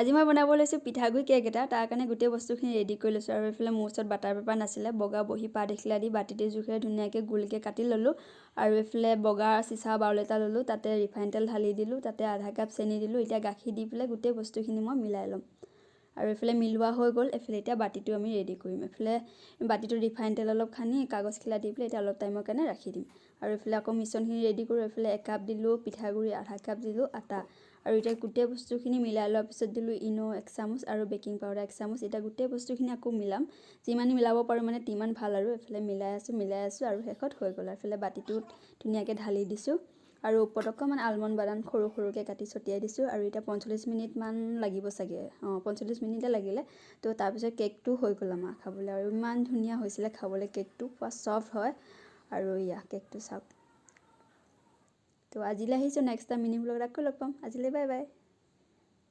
আজি মই বনাব লৈছোঁ পিঠাগুড়ি কেক এটা। তাৰ কাৰণে গোটেই বস্তুখিনি ৰেডি কৰি লৈছোঁ। আৰু এইফালে মোৰ ওচৰত বাটাৰ পেপাৰ নাছিলে, বগা বহী পাত এখিলা দি বাতিটোৰ জোখেৰে ধুনীয়াকৈ গোলকৈ কাটি ল'লোঁ। আৰু এইফালে বগা চিচা বাউল এটা ল'লোঁ, তাতে ৰিফাইন তেল ঢালি দিলোঁ, তাতে আধা কাপ চেনি দিলোঁ। এতিয়া গাখীৰ দি পেলাই গোটেই বস্তুখিনি মই মিলাই ল'ম। আৰু এইফালে মিলোৱা হৈ গ'ল। এইফালে এতিয়া বাতিটো আমি ৰেডি কৰিম। এইফালে বাতিটো ৰিফাইন তেল অলপ সানি কাগজখিলা দি পেলাই এতিয়া অলপ টাইমৰ কাৰণে ৰাখি দিম। আৰু এইফালে আকৌ মিশ্ৰণখিনি ৰেডি কৰোঁ। এইফালে একাপ দিলোঁ পিঠাগুড়ি, আধা কাপ দিলোঁ আটা। আৰু এতিয়া গোটেই বস্তুখিনি মিলাই লোৱাৰ পিছত দিলোঁ ইন' এক চামুচ আৰু বেকিং পাউডাৰ এক চামুচ। এতিয়া গোটেই বস্তুখিনি আকৌ মিলাম। যিমান মিলাব পাৰোঁ মানে তিমান ভাল। আৰু এইফালে মিলাই আছোঁ, মিলাই আছোঁ আৰু শেষত হৈ গ'ল। আৰু এইফালে বাতিটোত ধুনীয়াকৈ ঢালি দিছোঁ আৰু ওপৰত অকণমান আলমণ্ড বাদাম সৰু সৰুকৈ কাটি ছটিয়াই দিছোঁ। আৰু এতিয়া 45 মিনিটমান লাগিব চাগে, অঁ, 45 মিনিটে লাগিলে। তো তাৰপিছত কেকটো হৈ গ'ল আমাৰ খাবলৈ। আৰু ইমান ধুনীয়া হৈছিলে খাবলৈ কেকটো, পূৰা চফ্ট হয়। আৰু ইয়া কেকটো চাওক। তো আজিলৈ আহিছোঁ, নেক্সট টাইম মিনি ব্লগত আকৌ লগ পাম। আজিলৈ বাই বাই।